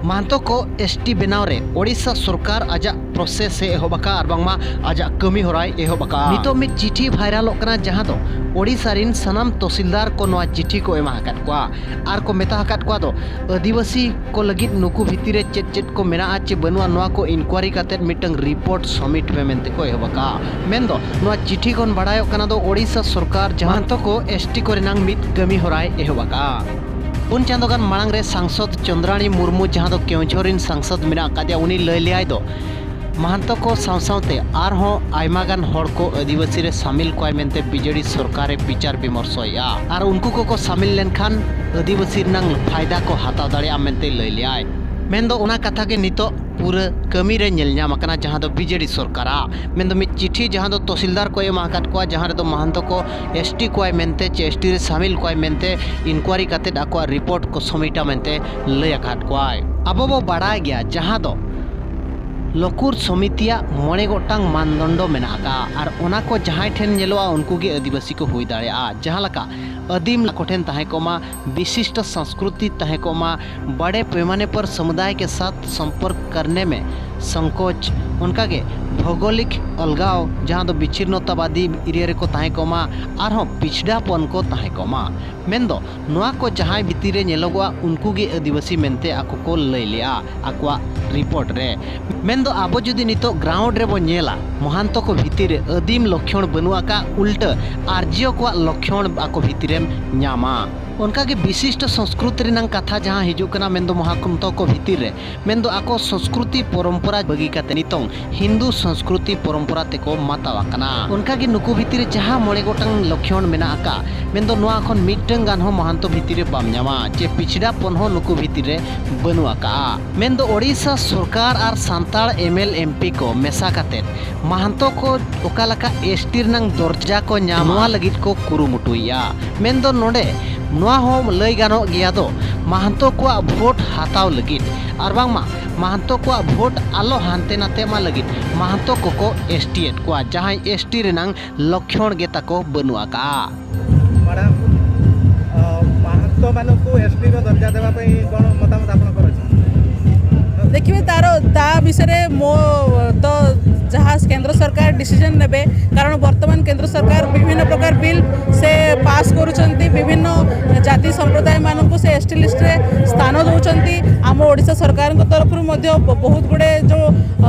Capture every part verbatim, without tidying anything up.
ᱢᱟᱦᱟᱱᱛᱚ ᱠᱚ ᱮᱥᱴᱤ ᱵᱮᱱᱟᱣ ᱨᱮ ᱳᱰᱤᱥᱟ ᱥᱚᱨᱠᱟᱨ ᱟᱡᱟᱜ ᱯᱨᱚᱥᱮᱥ ᱮ ᱮᱦᱚᱵ ᱟᱠᱟᱫᱼᱟ ᱟᱨ ᱵᱟᱝᱢᱟ ᱟᱡᱟᱜ ᱠᱟᱹᱢᱤ ᱦᱚᱨᱟᱭ ᱮᱦᱚᱵ ᱟᱠᱟᱫᱼᱟ᱾ ᱱᱤᱛᱚᱜ ᱢᱤᱫ ᱪᱤᱴᱷᱤ ᱵᱷᱟᱭᱨᱟᱞᱚᱜ ᱠᱟᱱᱟ, ᱡᱟᱦᱟᱸ ᱫᱚ ᱳᱰᱤᱥᱟ ᱨᱤᱱ ᱥᱟᱱᱟᱢ ᱛᱚᱥᱤᱞᱫᱟᱨ ᱠᱚ ᱱᱚᱣᱟ ᱪᱤᱴᱷᱤ ᱠᱚ ᱮᱢᱟ ᱟᱠᱟᱫ ᱠᱚᱣᱟ ᱟᱨ ᱠᱚ ᱢᱮᱛᱟ ᱟᱠᱟᱫ ᱠᱚᱣᱟ ᱫᱚ ᱟᱹᱫᱤᱵᱟᱹᱥᱤ ᱠᱚ ᱞᱟᱹᱜᱤᱫ ᱱᱩᱠᱩ ᱵᱷᱤᱛᱤᱨ ᱨᱮ ᱪᱮᱫ ᱪᱮᱫ ᱠᱚ ᱢᱮᱱᱟᱜᱼᱟ ᱪᱮ ᱵᱟᱹᱱᱩᱜᱼᱟ, ᱱᱚᱣᱟ ᱠᱚ ᱤᱱᱠᱩᱣᱟᱨᱤ ᱠᱟᱛᱮᱫ ᱢᱤᱫᱴᱟᱝ ᱨᱤᱯᱳᱨᱴ ᱥᱚᱵᱢᱤᱴ ᱢᱮ ᱢᱮᱱᱛᱮ ᱠᱚ ᱮᱦᱚᱵ ᱟᱠᱟᱫᱼᱟ᱾ ᱢᱮᱱᱫᱚ ᱱᱚᱣᱟ ᱪᱤᱴᱷᱤ ᱠᱷᱚᱱ ᱵᱟᱲᱟᱭᱚᱜ ᱠᱟᱱᱟ ᱫᱚ ᱳᱰᱤᱥᱟ ᱥᱚᱨᱠᱟᱨ ᱡᱟᱦᱟᱸ ᱢᱟᱦᱟᱱᱛᱚ ᱠᱚ ᱮᱥᱴᱤ ᱠᱚ ᱨᱮᱱᱟᱝ ᱢᱤᱫ ᱠᱟᱹᱢᱤ ᱦᱚᱨᱟᱭ ᱮᱦᱚᱵ ᱟᱠᱟᱫᱼᱟ᱾ ᱯᱩᱱ ᱪᱟᱸᱫᱳ ᱜᱟᱱ ᱢᱟᱲᱟᱝ ᱨᱮ ᱥᱟᱝᱥᱚᱫ ᱪᱚᱱᱫᱽᱨᱟᱬᱤ ᱢᱩᱨᱢᱩ, ᱡᱟᱦᱟᱸ ᱫᱚ ᱠᱮᱣᱡᱷᱚᱨ ᱨᱤᱱ ᱥᱟᱝᱥᱚᱫ ᱢᱮᱱᱟᱜ ᱟᱠᱟᱫᱮᱭᱟ, ᱩᱱᱤ ᱞᱟᱹᱭ ᱞᱮᱭᱟᱭ ᱫᱚ ᱢᱟᱦᱟᱱᱛᱚ ᱠᱚ ᱥᱟᱶ ᱥᱟᱶᱛᱮ ᱟᱨᱦᱚᱸ ᱟᱭᱢᱟ ᱜᱟᱱ ᱦᱚᱲ ᱠᱚ ᱟᱹᱫᱤᱵᱟᱹᱥᱤ ᱨᱮ ᱥᱟᱢᱤᱞ ᱠᱚᱣᱟᱭ ᱢᱮᱱᱛᱮ ᱵᱤᱡᱮᱰᱤ ᱥᱚᱨᱠᱟᱨ ᱮ ᱵᱤᱪᱟᱨ ᱵᱤᱢᱚᱨᱥᱚᱭᱮᱫᱼᱟ ᱟᱨ ᱩᱱᱠᱩ ᱠᱚᱠᱚ ᱥᱟᱢᱤᱞ ᱞᱮᱱᱠᱷᱟᱱ ᱟᱹᱫᱤᱵᱟᱹᱥᱤ ᱨᱮᱱᱟᱝ ᱯᱷᱟᱭᱫᱟ ᱠᱚ ᱦᱟᱛᱟᱣ ᱫᱟᱲᱮᱭᱟᱜᱼᱟ ᱢᱮᱱᱛᱮ ᱞᱟᱹᱭ ᱞᱮᱭᱟᱭ᱾ ᱢᱮᱱᱫᱚ ᱚᱱᱟ ᱠᱟᱛᱷᱟ ᱜᱮ ᱱᱤᱛᱚᱜ ᱯᱩᱨᱟᱹ ᱠᱟᱹᱢᱤ ᱨᱮ ᱧᱮᱞ ᱧᱟᱢ ᱟᱠᱟᱱᱟ, ᱡᱟᱦᱟᱸ ᱫᱚ ᱵᱤᱡᱮᱰᱤ ᱥᱚᱨᱠᱟᱨᱟᱜ ᱢᱮᱱᱫᱚ ᱢᱤᱫ ᱪᱤᱴᱷᱤ, ᱡᱟᱦᱟᱸ ᱫᱚ ᱛᱚᱥᱤᱞᱫᱟᱨ ᱠᱚ ᱮᱢ ᱟᱠᱟᱫ ᱠᱚᱣᱟ, ᱡᱟᱦᱟᱸ ᱨᱮᱫᱚ ᱢᱟᱦᱟᱱᱛᱚ ᱠᱚ ᱮᱥᱴᱤ ᱠᱚᱣᱟᱭ ᱢᱮᱱᱛᱮ ᱪᱮ ᱮᱥᱴᱤ ᱨᱮ ᱥᱟᱢᱤᱞ ᱠᱚᱣᱟᱭ ᱢᱮᱱᱛᱮ ᱤᱱᱠᱩᱣᱟᱨᱤ ᱠᱟᱛᱮᱫ ᱟᱠᱚᱣᱟᱜ ᱨᱤᱯᱳᱨᱴ ᱠᱚ ᱥᱚᱵᱢᱤᱴᱟ ᱢᱮᱱᱛᱮ ᱞᱟᱹᱭ ᱟᱠᱟᱫ ᱠᱚᱣᱟᱭ᱾ ᱟᱵᱚ ᱵᱚ ᱵᱟᱲᱟᱭ ᱜᱮᱭᱟ, ᱡᱟᱦᱟᱸ ᱫᱚ ᱞᱚᱠᱩᱨ ᱥᱚᱢᱤᱛᱤᱭᱟᱜ ᱢᱚᱬᱮ ᱜᱚᱴᱟᱝ ᱢᱟᱱᱫᱚᱱᱰᱚ ᱢᱮᱱᱟᱜ ᱟᱠᱟᱫᱼᱟ ᱟᱨ ᱚᱱᱟ ᱠᱚ ᱡᱟᱦᱟᱸᱭ ᱴᱷᱮᱱ ᱧᱮᱞᱚᱜᱼᱟ, ᱩᱱᱠᱩ ᱜᱮ ᱟᱹᱫᱤᱵᱟᱹᱥᱤ ᱠᱚ ᱦᱩᱭ ᱫᱟᱲᱮᱭᱟᱜᱼᱟ᱾ ᱡᱟᱦᱟᱸ ᱞᱮᱠᱟ ᱟᱹᱫᱤᱢ ᱠᱚᱴᱷᱮᱱ ᱛᱟᱦᱮᱸ ᱠᱚᱜ ᱢᱟ, ᱵᱤᱥᱤᱥᱴ ᱥᱚᱝᱥᱠᱨᱩᱛᱤ ᱛᱟᱦᱮᱸ ᱠᱚᱜ ᱢᱟ, ᱵᱟᱲᱮ ᱯᱮᱢᱟᱱᱮ ᱯᱚᱨ ᱥᱚᱢᱩᱫᱟᱭ ᱠᱮ ᱥᱟᱛ ᱥᱚᱢᱯᱚᱨᱠ ᱠᱟᱨᱱᱮ ᱢᱮ ᱥᱚᱝᱠᱳᱪ, ᱚᱱᱠᱟᱜᱮ ᱵᱷᱳᱜᱳᱞᱤᱠ ᱚᱞᱜᱟᱣ, ᱡᱟᱦᱟᱸ ᱫᱚ ᱵᱤᱪᱷᱤᱨᱱᱚᱛᱟᱵᱟᱫᱤ ᱮᱨᱤᱭᱟ ᱨᱮᱠᱚ ᱛᱟᱦᱮᱸ ᱠᱚᱜ ᱢᱟ, ᱟᱨᱦᱚᱸ ᱯᱤᱪᱷᱰᱟᱯᱚᱱ ᱠᱚ ᱛᱟᱦᱮᱸ ᱠᱚᱜ ᱢᱟ᱾ ᱢᱮᱱᱫᱚ ᱱᱚᱣᱟ ᱠᱚ ᱡᱟᱦᱟᱸᱭ ᱵᱷᱤᱛᱤᱨ ᱨᱮ ᱧᱮᱞᱚᱜᱚᱜᱼᱟ, ᱩᱱᱠᱩ ᱜᱮ ᱟᱹᱫᱤᱵᱟᱹᱥᱤ ᱢᱮᱱᱛᱮ ᱟᱠᱚ ᱠᱚ ᱞᱟᱹᱭ ᱞᱮᱜᱼᱟ ᱟᱠᱚᱣᱟᱜ ᱨᱤᱯᱳᱨᱴ ᱨᱮ᱾ ᱢᱮᱱᱫᱚ ᱟᱵᱚ ᱡᱩᱫᱤ ᱱᱤᱛᱚᱜ ᱜᱨᱟᱣᱩᱱᱰ ᱨᱮᱵᱚ ᱧᱮᱞᱟ, ᱢᱚᱦᱟᱱᱛᱚ ᱠᱚ ᱵᱷᱤᱛᱤᱨ ᱨᱮ ᱟᱹᱫᱤᱢ ᱞᱚᱠᱷᱚᱬ ᱵᱟᱹᱱᱩᱜ ᱟᱠᱟᱫ, ᱩᱞᱴᱟᱹ ᱟᱨᱡᱤᱭᱚ ᱠᱚᱣᱟᱜ ᱞᱚᱠᱷᱚᱬ ᱟᱠᱚ ᱵᱷᱤᱛᱤᱨ ᱨᱮᱢ ᱧᱟᱢᱟ᱾ ᱚᱱᱠᱟᱜᱮ ᱵᱤᱥᱤᱥᱴ ᱥᱚᱝᱥᱠᱨᱩᱛ ᱨᱮᱱᱟᱝ ᱠᱟᱛᱷᱟ ᱡᱟᱦᱟᱸ ᱦᱤᱡᱩᱜ ᱠᱟᱱᱟ, ᱢᱮᱱᱫᱚ ᱢᱚᱦᱟᱱᱛᱚ ᱠᱚ ᱵᱷᱤᱛᱤᱨ ᱨᱮ, ᱢᱮᱱᱫᱚ ᱟᱠᱚ ᱥᱚᱝᱥᱠᱨᱩᱛᱤ ᱯᱚᱨᱚᱢᱯᱚᱨᱟ ᱵᱟᱹᱜᱤ ᱠᱟᱛᱮ ᱱᱤᱛᱚᱝ ᱦᱤᱱᱫᱩ ᱥᱚᱝᱥᱠᱨᱩᱛᱤ ᱯᱚᱨᱚᱢᱯᱚᱨᱟ ᱛᱮᱠᱚ ᱢᱟᱛᱟᱣ ᱟᱠᱟᱱᱟ᱾ ᱚᱱᱠᱟᱜᱮ ᱱᱩᱠᱩ ᱵᱷᱤᱛᱤᱨ ᱨᱮ ᱡᱟᱦᱟᱸ ᱢᱚᱬᱮ ᱜᱚᱴᱟᱝ ᱞᱚᱠᱷᱚᱬ ᱢᱮᱱᱟᱜ ᱟᱠᱟᱫ, ᱢᱮᱱᱫᱚ ᱱᱚᱣᱟ ᱠᱷᱚᱱ ᱢᱤᱫᱴᱟᱝ ᱜᱟᱱ ᱦᱚᱸ ᱢᱚᱦᱟᱱᱛᱚ ᱵᱷᱤᱛᱤᱨ ᱨᱮ ᱵᱟᱢ ᱧᱟᱢᱟ, ᱪᱮ ᱯᱤᱪᱷᱲᱟᱯᱚᱱ ᱦᱚᱸ ᱱᱩᱠᱩ ᱵᱷᱤᱛᱤᱨ ᱨᱮ ᱵᱟᱹᱱᱩᱜ ᱟᱠᱟᱫᱼᱟ᱾ ᱢᱮᱱᱫᱚ ᱳᱰᱤᱥᱟ ᱥᱚᱨᱠᱟᱨ ᱟᱨ Santal M L M P ᱠᱚ ᱢᱮᱥᱟ ᱠᱟᱛᱮ ᱢᱟᱦᱟᱱᱛᱚ ᱠᱚ ᱚᱠᱟ ᱞᱮᱠᱟ ᱮᱥ ᱴᱤ ᱨᱮᱱᱟᱝ ᱫᱚᱨᱡᱟ ᱠᱚ ᱧᱟᱢᱟ, ᱱᱚᱣᱟ ᱞᱟᱹᱜᱤᱫ ᱠᱚ ᱠᱩᱨᱩᱢᱩᱴᱩᱭᱮᱫᱼᱟ᱾ ᱢᱮᱱᱫᱚ ᱱᱚᱰᱮ ᱱᱚᱣᱟ ᱦᱚᱸ ᱞᱟᱹᱭ ᱜᱟᱱᱚᱜ ᱜᱮᱭᱟ ᱫᱚ, ᱢᱟᱦᱟᱱᱛᱚ ᱠᱚᱣᱟᱜ ᱵᱷᱳᱴ ᱦᱟᱛᱟᱣ ᱞᱟᱹᱜᱤᱫ ᱟᱨ ᱵᱟᱝᱢᱟ ᱢᱟᱦᱟᱱᱛᱚ ᱠᱚᱣᱟᱜ ᱵᱷᱳᱴ ᱟᱞᱚ ᱦᱟᱱᱛᱮ ᱱᱟᱛᱮᱜ ᱢᱟ ᱞᱟᱹᱜᱤᱫ ᱢᱟᱦᱟᱱᱛᱚ ᱠᱚᱠᱚ ᱮᱥ ᱴᱤ ᱮᱫ ᱠᱚᱣᱟ, ᱡᱟᱦᱟᱸᱭ ᱮᱥ ᱴᱤ ᱨᱮᱱᱟᱝ ᱞᱚᱠᱷᱚᱬ ᱜᱮ ᱛᱟᱠᱚ ᱵᱟᱹᱱᱩᱜ ᱟᱠᱟᱜᱼᱟ᱾ ମ୍ୟାଡ଼ାମ, ଅ, ମାହାତୋ ମାନଙ୍କୁ ଏସ୍ ଟି ର ଦର୍ଜା ଦେବା ପାଇଁ କ'ଣ ମତାମତ ଆପଣଙ୍କର ଅଛି? ବିଷୟରେ ମୋ ତ ଯାହା କେନ୍ଦ୍ର ସରକାର ଡିସିଜନ ନେବେ, କାରଣ ବର୍ତ୍ତମାନ କେନ୍ଦ୍ର ସରକାର ବିଭିନ୍ନ ପ୍ରକାର ବିଲ୍ ସେ ପାସ୍ କରୁଛନ୍ତି, ବିଭିନ୍ନ ଜାତି ସମ୍ପ୍ରଦାୟମାନଙ୍କୁ ସେ ଏସ୍ଟି ଲିଷ୍ଟରେ ସ୍ଥାନ ଦେଉଛନ୍ତି। ଆମ ଓଡ଼ିଶା ସରକାରଙ୍କ ତରଫରୁ ମଧ୍ୟ ବ- ବହୁତ ଗୁଡ଼ିଏ ଯେଉଁ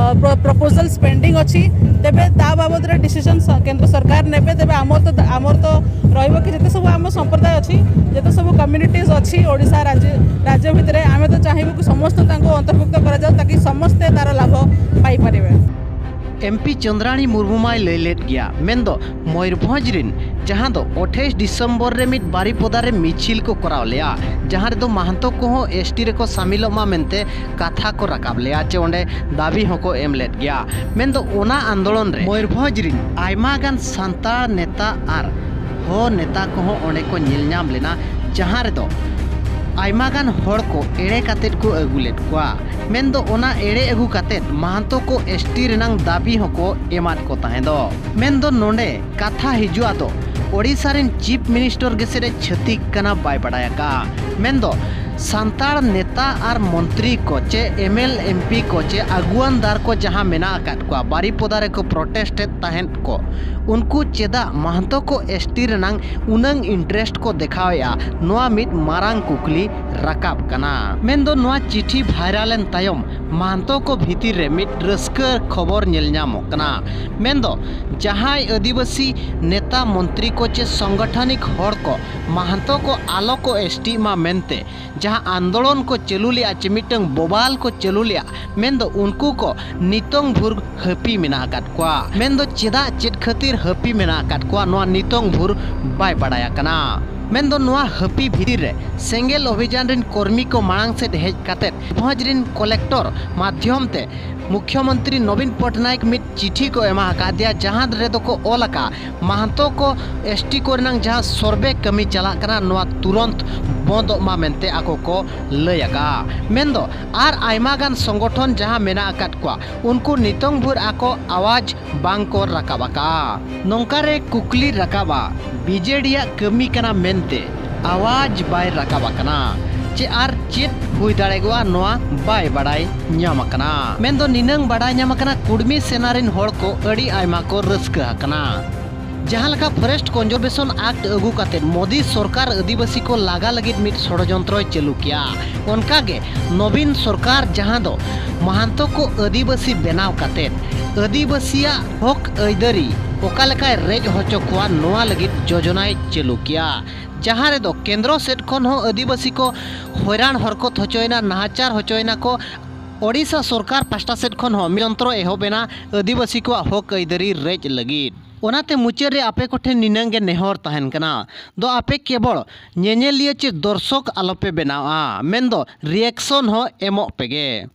ପ୍ରପୋଜାଲ୍ସ ପେଣ୍ଡିଂ ଅଛି, ତେବେ ତା ବାବଦରେ ଡିସିଜନ କେନ୍ଦ୍ର ସରକାର ନେବେ। ତେବେ ଆମର ତ ଆମର ତ ରହିବ କି ଯେତେ ସବୁ ଆମ ସମ୍ପ୍ରଦାୟ ଅଛି, ଯେତେ ସବୁ କମ୍ୟୁନିଟିଜ୍ ଅଛି ଓଡ଼ିଶା ରାଜ୍ୟ ରାଜ୍ୟ ଭିତରେ, ଆମେ ତ ଚାହିଁବୁ କି ସମସ୍ତେ ତାଙ୍କୁ ଅନ୍ତର୍ଭୁକ୍ତ କରାଯାଉ, ତାକି ସମସ୍ତେ ତାର ଲାଭ ପାଇପାରିବେ। ᱮᱢᱯᱤ ᱪᱚᱸᱫᱽᱨᱟᱬᱤ ᱢᱩᱨᱢᱩ ᱢᱟᱭ ᱞᱟᱹᱭ ᱞᱮᱫ ᱜᱮᱭᱟ, ᱢᱮᱱᱫᱚ ᱢᱚᱭᱩᱨᱵᱷᱚᱸᱡᱽ ᱨᱤᱱ ᱡᱟᱦᱟᱸ ᱫᱚ ᱟᱴᱷᱟᱭᱤᱥ ᱰᱤᱥᱮᱢᱵᱚᱨ ᱨᱮ ᱢᱤᱫ ᱵᱟᱨᱤᱯᱚᱫᱟ ᱨᱮ ᱢᱤᱪᱷᱤᱞ ᱠᱚ ᱠᱚᱨᱟᱣ ᱞᱮᱫᱼᱟ, ᱡᱟᱦᱟᱸ ᱨᱮᱫᱚ ᱢᱟᱦᱟᱱᱛᱚ ᱠᱚᱦᱚᱸ ᱮᱥᱴᱤ ᱨᱮᱠᱚ ᱥᱟᱢᱤᱞᱚᱜ ᱢᱟ ᱢᱮᱱᱛᱮ ᱠᱟᱛᱷᱟ ᱠᱚ ᱨᱟᱠᱟᱵ ᱞᱮᱫᱼᱟ, ᱪᱮ ᱚᱸᱰᱮ ᱫᱟᱹᱵᱤ ᱦᱚᱸᱠᱚ ᱮᱢ ᱞᱮᱫ ᱜᱮᱭᱟ᱾ ᱢᱮᱱᱫᱚ ᱚᱱᱟ ᱟᱱᱫᱳᱞᱚᱱ ᱨᱮ ᱢᱚᱭᱩᱨᱵᱷᱚᱸᱡᱽ ᱨᱤᱱ ᱟᱭᱢᱟ ᱜᱟᱱ ᱥᱟᱱᱛᱟᱲ ᱱᱮᱛᱟ ᱟᱨ ᱦᱚᱸ ᱱᱮᱛᱟ ᱠᱚᱦᱚᱸ ᱚᱸᱰᱮ ᱠᱚ ᱧᱮᱞ ᱧᱟᱢ ᱞᱮᱱᱟ, ᱡᱟᱦᱟᱸ ᱨᱮᱫᱚ ᱟᱭᱢᱟ ᱜᱟᱱ ᱦᱚᱲ ᱠᱚ ᱮᱲᱮ ᱠᱟᱛᱮᱫ ᱠᱚ ᱟᱹᱜᱩ ᱞᱮᱫ ᱠᱚᱣᱟ᱾ ᱢᱮᱱᱫᱚ ᱚᱱᱟ ᱮᱲᱮ ᱟᱹᱜᱩ ᱠᱟᱛᱮᱫ ᱢᱟᱦᱟᱱᱛᱚ ᱠᱚ ᱮᱥᱴᱤ ᱨᱮᱱᱟᱝ ᱫᱟᱹᱵᱤ ᱦᱚᱸᱠᱚ ᱮᱢᱟᱫ ᱠᱚ ᱛᱟᱦᱮᱸ ᱫᱚ᱾ ᱢᱮᱱᱫᱚ ᱱᱚᱰᱮ ᱠᱟᱛᱷᱟ ᱦᱤᱡᱩᱜᱼᱟ ᱫᱚ ᱳᱰᱤᱥᱟ ᱨᱮᱱ ᱪᱤᱯ ᱢᱤᱱᱤᱥᱴᱚᱨ ᱜᱮᱥᱮ ᱨᱮ ᱪᱷᱟᱹᱛᱤᱠ ᱠᱟᱱᱟ ᱵᱟᱭ ᱵᱟᱰᱟᱭ ᱟᱠᱟᱫᱼᱟ᱾ ᱢᱮᱱᱫᱚ ᱥᱟᱱᱛᱟᱲ ᱱᱮᱛᱟ ᱟᱨ ᱢᱚᱱᱛᱨᱤ ᱠᱚ ᱪᱮ ᱮᱢᱮᱞ ᱮᱢᱯᱤ ᱠᱚ ᱪᱮ ᱟᱹᱜᱩᱣᱟᱹᱱ ᱫᱟᱨ ᱠᱚ ᱡᱟᱦᱟᱸ ᱢᱮᱱᱟᱜ ᱟᱠᱟᱫ ᱠᱚᱣᱟ, ᱵᱟᱨᱤᱯᱚᱫᱟ ᱨᱮᱠᱚ ᱯᱨᱚᱴᱮᱥᱴ ᱮᱫ ᱛᱟᱦᱮᱸᱫ ᱠᱚ, ᱩᱱᱠᱩ ᱪᱮᱫᱟᱜ ᱢᱟᱦᱟᱱᱛᱚ ᱠᱚ ᱮᱥᱴᱤ ᱨᱮᱱᱟᱝ ᱩᱱᱟᱹᱝ ᱤᱱᱴᱨᱮᱥᱴ ᱠᱚ ᱫᱮᱠᱷᱟᱣᱮᱫᱼᱟ? ᱱᱚᱣᱟ ᱢᱤᱫ ᱢᱟᱨᱟᱝ ᱠᱩᱠᱞᱤ ᱨᱟᱠᱟᱵ ᱠᱟᱱᱟ᱾ ᱢᱮᱱᱫᱚ ᱱᱚᱣᱟ ᱪᱤᱴᱷᱤ ᱵᱷᱟᱭᱨᱟᱞ ᱮᱱ ᱛᱟᱭᱚᱢ ᱢᱟᱦᱟᱱᱛᱚ ᱠᱚ ᱵᱷᱤᱛᱤᱨ ᱨᱮ ᱢᱤᱫ ᱨᱟᱹᱥᱠᱟᱹ ᱠᱷᱚᱵᱚᱨ ᱧᱮᱞ ᱧᱟᱢᱚᱜ ᱠᱟᱱᱟ᱾ ᱢᱮᱱᱫᱚ ᱡᱟᱦᱟᱸᱭ ᱟᱹᱫᱤᱵᱟᱹᱥᱤ ᱱᱮᱛᱟ ᱢᱚᱱᱛᱨᱤ ᱠᱚ ᱪᱮ ᱥᱚᱝᱜᱚᱴᱷᱚᱱᱤᱠ ᱦᱚᱲ ᱠᱚ ᱢᱟᱦᱟᱱᱛᱚ ᱠᱚ ᱟᱞᱚ ᱠᱚ ᱮᱥᱴᱤᱜ ᱢᱟ ᱢᱮᱱᱛᱮ ᱡᱟᱦᱟᱸ ᱟᱱᱫᱳᱞᱚᱱ ᱠᱚ ᱪᱟᱹᱞᱩ ᱞᱮᱫᱼᱟ ᱪᱮ ᱢᱤᱫᱴᱟᱝ ᱵᱚᱵᱟᱞ ᱠᱚ ᱪᱟᱹᱞᱩ ᱞᱮᱫᱼᱟ, ᱢᱮᱱᱫᱚ ᱩᱱᱠᱩ ᱠᱚ ᱱᱤᱛᱚᱝ ᱵᱷᱳᱨ ᱦᱟᱹᱯᱤ ᱢᱮᱱᱟᱜ ᱟᱠᱟᱫ ᱠᱚᱣᱟ᱾ ᱢᱮᱱᱫᱚ ᱪᱮᱫᱟᱜ ᱪᱮᱫ ᱠᱷᱟᱹᱛᱤᱨ ᱦᱟᱹᱯᱤ ᱢᱮᱱᱟᱜ ᱟᱠᱟᱫ ᱠᱚᱣᱟ, ᱱᱚᱣᱟ ᱱᱤᱛᱚᱝ ᱵᱷᱳᱨ ᱵᱟᱭ ᱵᱟᱰᱟᱭ ᱟᱠᱟᱱᱟ᱾ ᱢᱮᱱᱫᱚ ᱱᱚᱣᱟ ᱦᱟᱹᱯᱤ ᱵᱷᱤᱛᱤᱨ ᱨᱮ ᱥᱮᱸᱜᱮᱞ ᱚᱵᱷᱤᱡᱟᱱ ᱨᱤᱱ ᱠᱚᱨᱢᱤ ᱠᱚ ᱢᱟᱲᱟᱝ ᱥᱮᱫ ᱦᱮᱡ ᱠᱟᱛᱮᱫ ᱵᱷᱚᱸᱡᱽ ᱨᱤᱱ ᱠᱚᱞᱮᱠᱴᱚᱨ ᱢᱟᱫᱽᱫᱷᱚᱢ ᱛᱮ ᱢᱩᱠᱷᱭᱚᱢᱚᱱᱛᱨᱤ ᱱᱚᱵᱤᱱ ᱯᱚᱴᱱᱟᱭᱮᱠ ᱢᱤᱫ ᱪᱤᱴᱷᱤ ᱠᱚ ᱮᱢᱟ ᱟᱠᱟᱫᱮᱭᱟ, ᱡᱟᱦᱟᱸ ᱨᱮᱫᱚ ᱠᱚ ᱚᱞ ᱟᱠᱟᱫᱼᱟ, ᱢᱟᱦᱟᱱᱛᱚ ᱠᱚ ᱮᱥᱴᱤ ᱠᱚᱨᱮᱱᱟᱝ ᱡᱟᱦᱟᱸ ᱥᱚᱨᱵᱮ ᱠᱟᱹᱢᱤ ᱪᱟᱞᱟᱜ ᱠᱟᱱᱟ, ᱱᱚᱣᱟ ᱛᱩᱨᱚᱱᱛ ᱵᱚᱱᱫᱚᱜ ᱢᱟ ᱢᱮᱱᱛᱮ ᱟᱠᱚ ᱠᱚ ᱞᱟᱹᱭ ᱟᱠᱟᱫᱼᱟ᱾ ᱢᱮᱱᱫᱚ ᱟᱨ ᱟᱭᱢᱟ ᱜᱟᱱ ᱥᱚᱝᱜᱚᱴᱷᱚᱱ ᱡᱟᱦᱟᱸ ᱢᱮᱱᱟᱜ ᱟᱠᱟᱫ ᱠᱚᱣᱟ, ᱩᱱᱠᱩ ᱱᱤᱛᱚᱝ ᱵᱷᱳᱨ ᱟᱠᱚ ᱟᱣᱟᱡᱽ ᱵᱟᱝ ᱠᱚ ᱨᱟᱠᱟᱵ ᱟᱠᱟᱫᱼᱟ᱾ ᱱᱚᱝᱠᱟ ᱨᱮ ᱠᱩᱠᱞᱤ ᱨᱟᱠᱟᱵᱼᱟ, ᱵᱤᱡᱮᱰᱤᱭᱟᱜ ᱠᱟᱹᱢᱤ ᱠᱟᱱᱟ ᱢᱮᱱᱛᱮ ᱟᱣᱟᱡᱽ ᱵᱟᱭ ᱨᱟᱠᱟᱵ ᱟᱠᱟᱱᱟ, ᱪᱮ ᱟᱨ ᱪᱮᱫ ᱦᱩᱭ ᱫᱟᱲᱮᱭᱟᱜᱼᱟ, ᱱᱚᱣᱟ ᱵᱟᱭ ᱵᱟᱲᱟᱭ ᱧᱟᱢ ᱟᱠᱟᱱᱟ᱾ ᱢᱮᱱᱫᱚ ᱱᱤᱱᱟᱹᱝ ᱵᱟᱲᱟᱭ ᱧᱟᱢ ᱟᱠᱟᱱᱟ, ᱠᱩᱲᱢᱤ ᱥᱮᱱᱟ ᱨᱤᱱ ᱦᱚᱲ ᱠᱚ ᱟᱹᱰᱤ ᱟᱭᱢᱟ ᱠᱚ ᱨᱟᱹᱥᱠᱟᱹ ᱟᱠᱟᱱᱟ᱾ ᱡᱟᱦᱟᱸ ᱞᱮᱠᱟ Forest Conservation Act ᱟᱹᱜᱩ ᱠᱟᱛᱮ ᱢᱳᱫᱤ ᱥᱚᱨᱠᱟᱨ ᱟᱹᱫᱤᱵᱟᱹᱥᱤ ᱠᱚ ᱞᱟᱜᱟ ᱞᱟᱹᱜᱤᱫ ᱢᱤᱫ ᱥᱚᱲᱚᱡᱚᱱᱛᱨᱚᱭ ᱪᱟᱹᱞᱩ ᱠᱮᱜᱼᱟ, ᱚᱱᱠᱟ ᱜᱮ ᱱᱚᱵᱤᱱ ᱥᱚᱨᱠᱟᱨ, ᱡᱟᱦᱟᱸ ᱫᱚ ᱢᱟᱦᱟᱱᱛᱚ ᱠᱚ ᱟᱹᱫᱤᱵᱟᱹᱥᱤ ᱵᱮᱱᱟᱣ ᱠᱟᱛᱮ ᱟᱹᱫᱤᱵᱟᱹᱥᱤᱭᱟᱜ ᱦᱚᱠ ᱟᱹᱭᱫᱟᱹᱨᱤ ᱚᱠᱟ ᱞᱮᱠᱟᱭ ᱨᱮᱡ ᱦᱚᱪᱚ ᱠᱚᱣᱟ, ᱱᱚᱣᱟ ᱞᱟᱹᱜᱤᱫ ᱡᱳᱡᱚᱱᱟᱭ ᱪᱟᱹᱞᱩ ᱠᱮᱜᱼᱟ, ᱡᱟᱦᱟᱸ ᱨᱮᱫᱚ ᱠᱮᱱᱫᱨᱚ ᱥᱮᱫ ᱠᱷᱚᱱ ᱦᱚᱸ ᱟᱹᱫᱤᱵᱟᱹᱥᱤ ᱠᱚ ᱦᱚᱭᱨᱟᱱ ᱦᱚᱨᱠᱚᱛ ᱦᱚᱪᱚᱭᱮᱱᱟ, ᱱᱟᱦᱟᱪᱟᱨ ᱦᱚᱪᱚᱭᱮᱱᱟ ᱠᱚ᱾ ᱳᱰᱤᱥᱟ ᱥᱚᱨᱠᱟᱨ ᱯᱟᱥᱴᱟ ᱥᱮᱫ ᱠᱷᱚᱱ ᱦᱚᱸ ᱢᱤᱫ ᱡᱚᱱᱛᱨᱚ ᱮᱦᱚᱵ ᱮᱱᱟ ᱟᱹᱫᱤᱵᱟᱹᱥᱤ ᱠᱚᱣᱟᱜ ᱦᱚᱠ ᱟᱹᱭᱫᱟᱹᱨᱤ ᱨᱮᱡ ᱞᱟᱹᱜᱤᱫ᱾ ᱚᱱᱟᱛᱮ ᱢᱩᱪᱟᱹᱫ ᱨᱮ ᱟᱯᱮ ᱠᱚᱴᱷᱮᱱ ᱱᱤᱱᱟᱹᱝ ᱜᱮ ᱱᱮᱦᱚᱨ ᱛᱟᱦᱮᱱ ᱠᱟᱱᱟ, ᱫᱚ ᱟᱯᱮ ᱠᱮᱵᱚᱞ ᱧᱮᱧᱮᱞᱤᱭᱟᱹ ᱪᱮ ᱫᱚᱨᱥᱚᱠ ᱟᱞᱚᱯᱮ ᱵᱮᱱᱟᱣᱟ, ᱢᱮᱱᱫᱚ reaction ᱦᱚᱸ ᱮᱢᱚᱜ ᱯᱮᱜᱮ᱾